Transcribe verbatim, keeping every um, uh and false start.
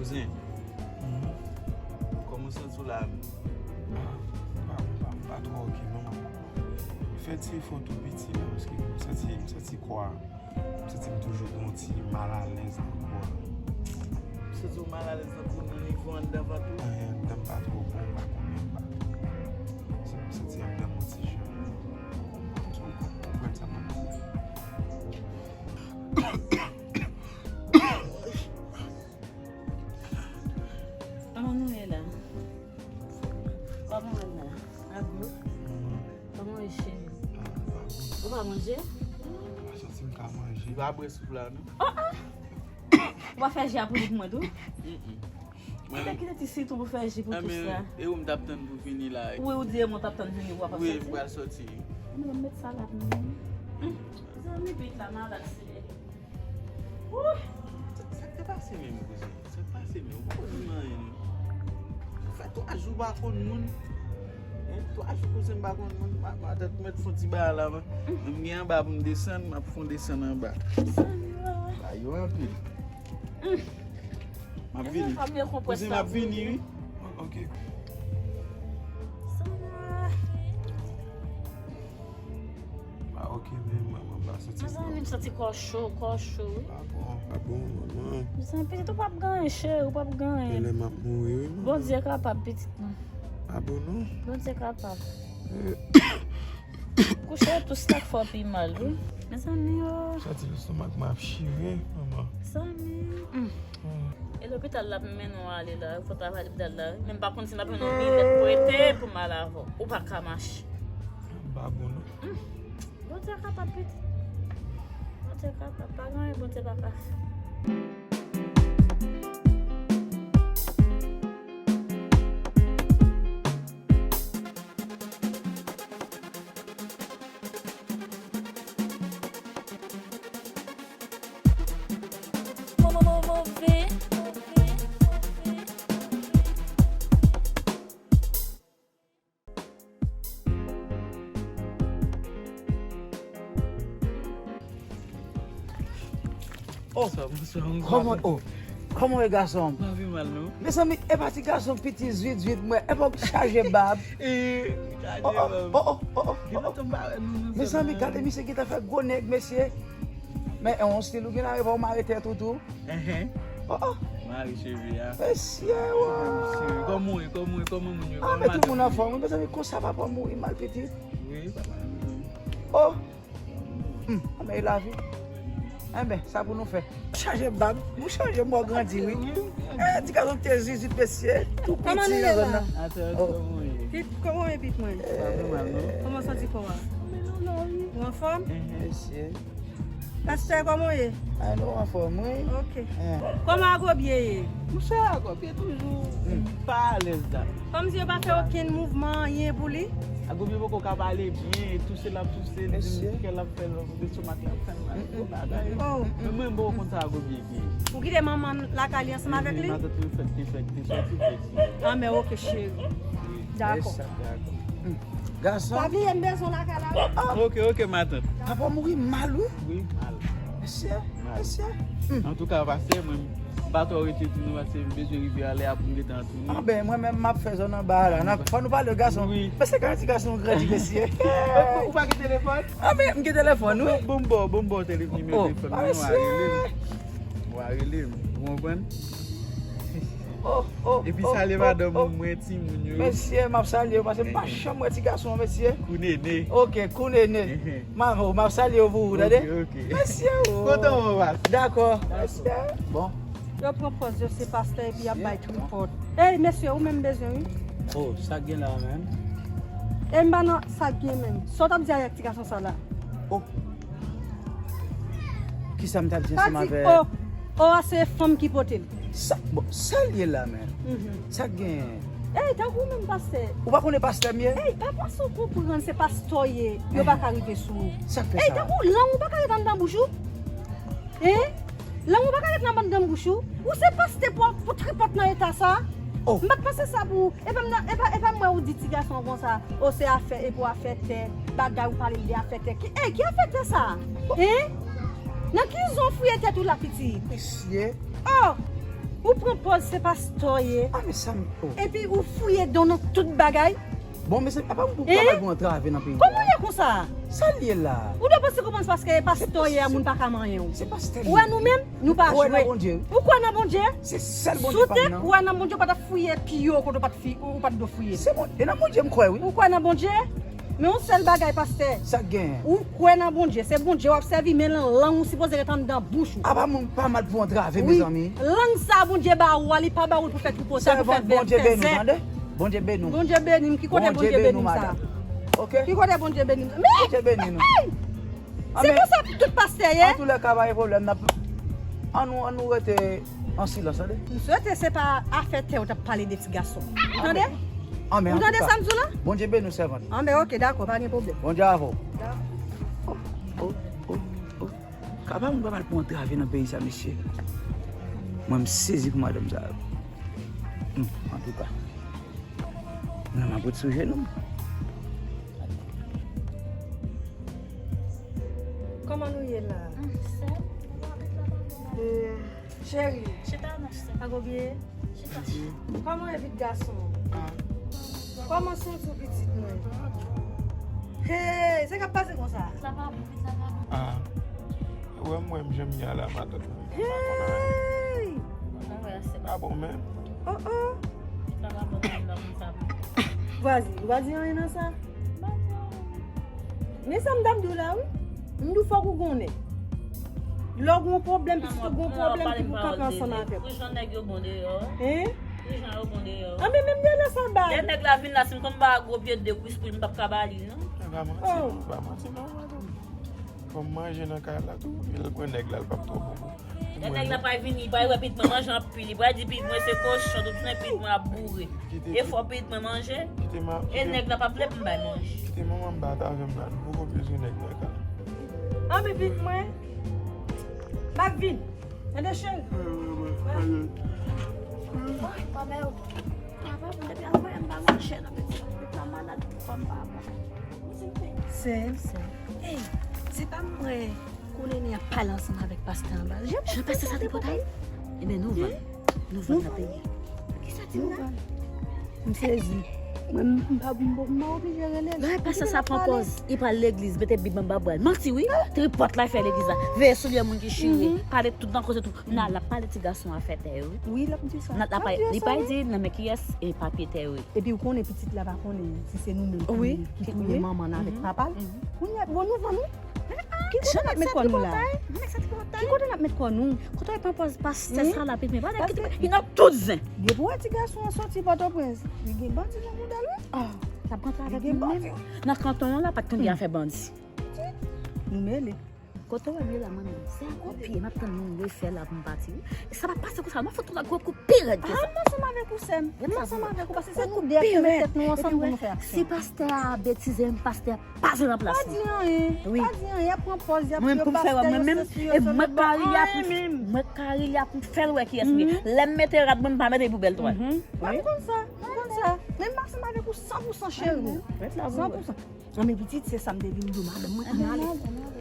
Kouzen, kòman w santi w la menm? Ah, m pa, m pa, m pa twò oke non. Fè ti efò tou piti la, paske m santi, m santi kò a. M santi m toujou gen yon ti malalèz nan kò a. Ou santi w malalèz nan pou nan nivo anndan vant ou? Anyen, anndan m pa twò bon, m pa konnen, m pa twò. M santi anndan m yon ti jan. M konprann sa m ap di. Kòman nou ye la? Kòman w la? Alo? Kòman w ye, cheri? Ou pa manje? M pa santi m ka manje. Li pa bwè soup la, non? Oh, oh! Ou pa fè ji a pou li pou mwen tou? Mm-mm. Mwen, kite ti sitwon pou fè ji pou tout sa. E ou m t ap tann pou vini la. Wi, ou di e mwen t ap tann vini, ou pa soti? Wi, m pral soti. Mwen met salad nan. Zanmi, pit la malad, se Wouy! Sa, sa k te pase menm, kouzen? Sa k pase menm? Ou pa konn di m anyen, non. Ou fè twa jou w pa konn moun. Hein? Twa jou kouzen m pa konn moun. Ma, matant mèt fè yon ti bagay la, man. M gen anba pou m desann, m ap fè yon desann anba. Sa yo anpil. M ap vini. Kouzen, m ap vini, wi. Ok. Ah, ok, men mwen, mwen pa santi. Mezanmi, m santi kò cho, kò cho, wi. Pa bon, pa bon, manman. Mezanmi, pitit ou p ap genyen, cheri, ou p ap genyen. Genlè m ap mouri, wi, manman. Bondye kapab, pitit mwen. Pa bon, non. Bondye kapab. Eh. Kouche tou, se sa k fè w pi mal, wi. Mezanmi, o. Santi lestomak mwen ap chire, manman. Mezanmi. Mm. E lopital la ap mennen w ale la, fò w travay lopital la, wi. Men m pa konn si m ap jwenn yon bilèt prete pou m al avè w. Ou pa ka mache. M pa bon, non. Hmm. Bondye kapab, pitit. Bondye kapab. Pa gen anyen Bondye pa ka fè. Oh, kòman, oh, kòman e gason? Mezanmi, e pa ti gason piti zwit zwit mwen, e pa chaje bab. Oh, oh, oh, oh, oh, oh. Mezanmi, gade misye gentan fè gwo nèg, mesye. Men, e yon stil ou gen la, e pa w mare tèt ou tou. Enhen. Oh, oh. Mare cheve a. Mesye, wa. Cheve. Kòman w ye? Kòman w ye? Kòman moun yo? Ah, men tout moun anfòm, wi, mezanmi, konsa papa mouri mal pitit. Wi, papa mouri. Oh. Hmm, men lavi. Enben, sa pou nou fè. Chanje bab, nou chanje mò grandi, wi. Eh, ti gason te zizit, mesye, tou piti nan zòn nan. Atè, kòman w ye? Pit, kòman w ye, pit mwen? Pa pi mal, non? Kòman w santi kò a? Ou anfòm? Mesye. Pastè, kòman w ye? Ay, nou anfòm, wi. Ok. Kòman Agobye ye? Monchè, Agobye toujou pa alèz la. Kòmsi yo pa fè okenn mouvman, anyen pou li? Agobye poko ka pale byen, touse l ap touse, li di m kè l ap fè l, lestomak la ap fè l mal, gwo bagay. Oh. Men mwen, m poko konn sa Agobye gen. Ou kite manman lakay li ansanm avèk li? Matant mwen fèk te, fèk te sòti, fèk te. Ah, men ok, cheri. Dakò. Gason. Pa bliye m bezwen w lakay la, wi. Ok, ok, matant. Papa mouri mal, wi. Wi, mal. Mesye, mesye. Antouka, pastè, mwen, m pa twò rete di nou, paske m bezwen rive a lè a pou m gentan tounen. Ah, ben, mwen menm, m ap fè zòn anba a la. Fò nou pale gason. Wi. Mesye, gade ti gason grandi, mesye. Ou pa gen telefòn? Ah, men, m gen telefòn, wi. Bon, bon, bon, bon, telefòn, nimewo telefòn mwen, w a rele m. W a rele m. Ou konprann? Oh, oh, epi salye madanm ou, mwen, timoun yo. Mesye, m ap salye w, paske m pa janm wè ti gason an, mesye. Kou nene. Ok, kou nene. M ap, m ap salye w pou ou, tande? Ok, ok. Mesye, oh. Kontan wè w, pas. Dakò. Mesye. Bon. Yo pran pòz yo se pastè epi y ap bay tripòt. Ey, mesye, ou menm bezwen, wi. Oh, sa k gen la, menm? E m pa nan sa k gen menm. Sa w t ap di avèk ti gason sa la? Oh. Kisa m t ap di ansanm avè... O, o a se fanm ki pote l. Sa, bon, sa l ye la menm? Sa k genyen? Ey, tankou ou menm pastè. Ou pa konnen pastè m ye? Ey, pa panse w konprann se pastè w ye, yo pa ka rive sou ou. Sa k fè sa? Ey, tankou lang ou pa ka ret anndan bouch ou. Hein? Lang ou pa ka ret nan banndanm bouch ou? Ou se pastè pou, pou tripòt nan eta sa? Oh. M pa t panse sa pou ou. E pa m nan, e pa, e pa m wè ou di ti gason an konsa. O se afè, e pou afè tè, bagay ou pale l de afè tè. Ki, ey, ki afè tè sa? Hein? Nan ki zòn w fouye tèt ou la, pitit? Mesye. Oh! Ou pran pòz se pastè w ye. Ah, men sa m ko. Epi ou fouye dan w nan tout bagay. Bon, mesye, apa m pou pa mal pou antrave nan peyi a? Kòman w ye konsa? Sa l ye la? Ou dwe panse kòman se paske pastè w ye a moun pa ka manyen w. Se pastè. Ou wè nou menm, nou pa jwe. Bondye. Ou kwè nan Bondye? Se sèl Si Bondye w te pa nan. Kwè nan Bondye, ou pa t ap fouye pye w kote w pa t fi- ou pa t dwe fouye. Se bon. E nan Bondye m kwè, wi. Ou kwè nan Bondye? Men yon sèl bagay, pastè. Sa k genyen? Ou kwè nan Bondye. Se Bondye w ap sèvi, men lang ou sipoze ret anndan bouch ou. Apa moun pa mal pou antrave, Wi. Mezanmi. Lang sa Bondye ba ou a, li pa ba ou l pou fè twopo sa, pou fè Sèvant, Bondye beni w, vètèzè. Tande? Bondye beni w. Bondye beni m. Ki kote Bondye beni w, Madam? Sa? Ok? Ki kote Bondye beni m? Men, Bondye beni nou. Hey! Se konsa tout pastè ye. An tou lè ka, pa gen pwoblèm. N ap, an nou, an nou rete an silans, tande? M swete se pa afè tè ou t ap pale de ti gason. Tande? Anmen. Ou tande sa m di w la? Bondye beni w, sèvant. Anben, ok, dakò, pa gen pwoblèm. Bondye avè w. Oh, oh, oh, oh. Kaba moun pa mal pou antrave nan peyi sa, mesye. Mwen, m sezi pou madanm sa yo. Hmm, antouka. Mwen, m ap ret sou jenou m. Kòman nou ye la? Sè, Eh, Cheri, chita non sè. Pa gen byen? Chita. Kòman ye, pitit gason? Kòman santi w, pitit mwen? Hey, sa k ap pase konsa? Sa pa bon, sa pa bon. Ah. Ou wè m wè m jan m ye a la, matant mwen. Hey! Mwen wè se Pa bon, men. Oh, oh. Sa pa bon, mwen pa konn sa bon. Vwazi, ou pa di anyen nan sa? Men sa m t ap di w la, wi. M di w fòk ou konnen. Lè w gen yon pwoblèm, pitit ou gen yon pwoblèm ki pou kanpe ansanm avè w. Pou jan nèg yo bon deyò. Hein? Pou jan yo bon deyò. Anben, menm de lè sa bay. Lè nèg la vin la, si m konn ba gwo pye de kwis pou li, m p ap ka ba li, non. E pa manti, non, pa manti, non, madanm. Kòm manje nan kay la tou, lè l pran nèg la, l p ap twò bon. Lè nèg la pa vini, pa wè pitit mwen manje anpil, li pa di pitit mwen se kochon, tout jounen pitit mwen ap boure. E fò pitit mwen manje. E nèg la pa vle pou m bay manje. Kite manman m bat avè m la, nou poko bezwen nèg nan kay. Anben, pitit mwen. M ap vin. Tande, cheri. Oy, pa mè yo. Papa, mwen depi al voye m pa manje nan pitit. Pitit la malad, fò m pa bon. Sè, sè. Ey, se pa mwen. Kounye a pale ansanm avèk pastè anba. Jan pastè sa tripotay? Ebyen, nou vann. Nou vann nan peyi. Kisa di m la? M sezi. Mwen, m pa m pa oblije rele l. Lè pastè sa pran pòz, li pral legliz, mete Bib anba bra l. Manti, wi. Tripòt la fè legliz la. Veye soulye moun ki chire. Pale tout nan koze tout. Nan, l ap pale ti gason afè tè yo. Wi, l ap di sa. Li pa di nan men kiyès e papye tè yo ye. Epi ou konnen pitit la pa konnen si se nou menm ki touye manman nan avèk papa l. Kounye a, bon, nou vann wi. Ki kote n ap met kò nou la? Ki kote n ap met kò nou? Kote w pran pòz pastè sa la, pitit mwen? Pa nèg ki te gen nan tout zen. Depi w wè ti gason an soti Pòtoprens, li gen bandi nan bouda l wi. L ap rantre avèk nou menm. Nan kanton an la, pa t konn gen afè bandi. Nou mele. Kote w wè m ye la, manmi? Se ak yon pye m ap tann moun refè la pou m pati wi. E sa pa pase konsa, m ap fout yon gwo kou pi rèd ke sa. M ansanm avèk ou, sè m. M ansanm avèk ou, paske se nou de ap mete tèt nou ansanm pou nou fè aksyon. Si pastè a betize m, pastè a pa jwe nan plas li. Pa di anyen. Pa di anyen, y ap pran pòz, y ap yo pastè, yo sesi, yo solo. Mwen, pou m fè wè mwen menm, e mwen ka rele a pou m fè l wè kiyès m ye. Lè m mete rad mwen, m pa mete l pou bèl twal. M konn sa, m konn sa. Men m ansanm avèk ou san pou san, cheri. San pou san. Anben, pitit, se sa m te vin di w, madanm mwen, ann ale.